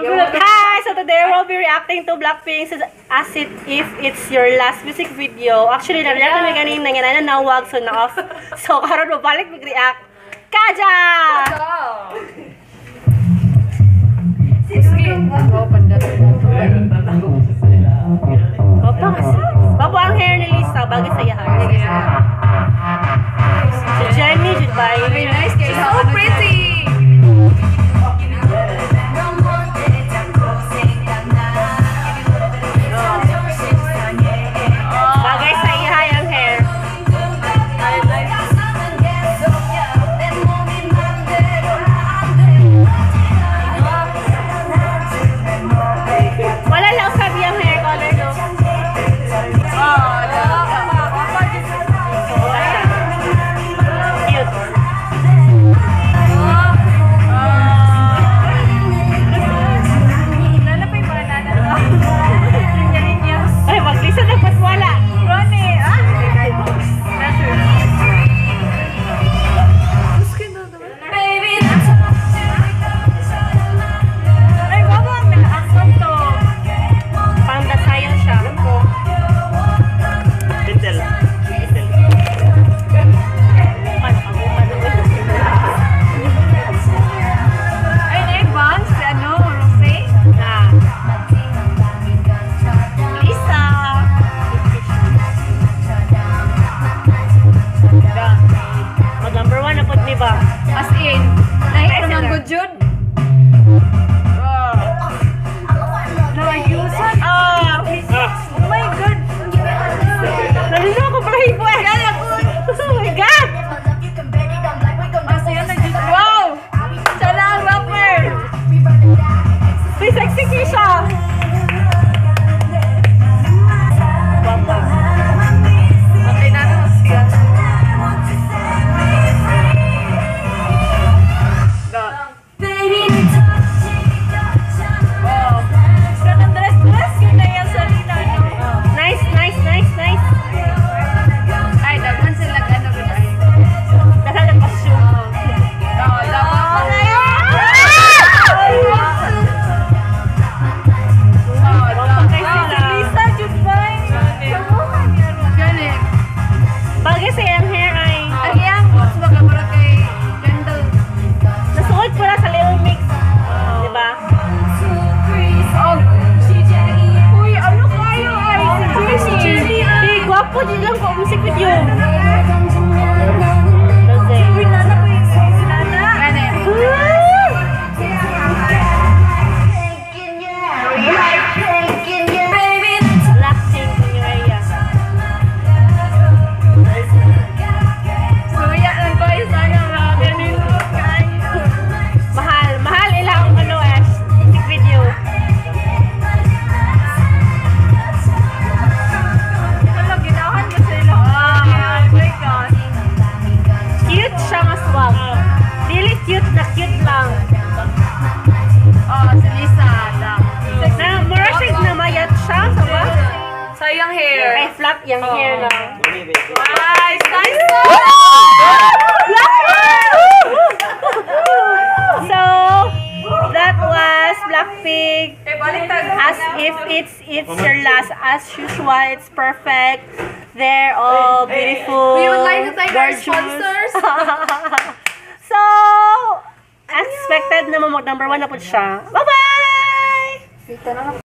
Hi! So today we'll be reacting to Blackpink's "As It If It's Your Last" music video. Actually, na-react kami ganin nang nawag, so na-off. So karon mabalik mag-react. Kaja! Babo ang hair ni Lisa, bagay sa iya hair. Si Jennie, jud ba? Nice kay So pretty! Bagay sa iya ang hair. Wala lang sabi ang hair color, no? Cute. Nana pa yung mga nana. Linya-linya. Ay, mag-Lisa dapat wala. Ronnie, ah! Ay, guwapo ang naka-accent to. Pangdasayon siya. Pintel. Pintel. Ay, na-advance. Si ano, Rosé? Na. Lisa. Mag number 1 na po, di ba? As in, nahit naman good jud. Nayusan. Ah! Oh my God. Nalino ako balahibo eh. Oh my God! Asa yan na jud. Wow! Siya na ang rapper. May sexy siya. Guwapa. Okay na naman siya. Wow. Kanang dress-dress yun na yan sa Lina, no? Nice, nice, nice, nice. Ay, daghan sila ano gud ay. Daghan ang costume. Oo, dapat. Guwapa kay sila. Lisa, jud bay. Gani. Bagay sa iyang hair ay. Ang iyang boots baka mura kay Kendall. Nasuot ko na sa Little Mix. Diba? Oh. Uy, ano kayo ay si Jennie. Hey, gwapo din lang po music video. Rosé. Uy, nana ko yung si Nana. Gani. Blackpink, Mireia. Suya lang ko isa nga mga ganito kayo. Mahal. Mahal ilang ano eh, music video. Hala, ginahan mo sila. Oh my God. Cute siya nga swag. Dili cute na cute lang. Oh, si Lisa. Da. Na, mura siya na mayat siya, sama? Sayang hair. Ay, flat yung hair lang. Nice, nice. So, that was Blackpink. Eh, balik tag. "As If It's Your Last." As usual, it's perfect. They're all beautiful. We would like to thank our Gorgeous. Sponsors. So, as expected na mag number 1 na po siya. Bye-bye!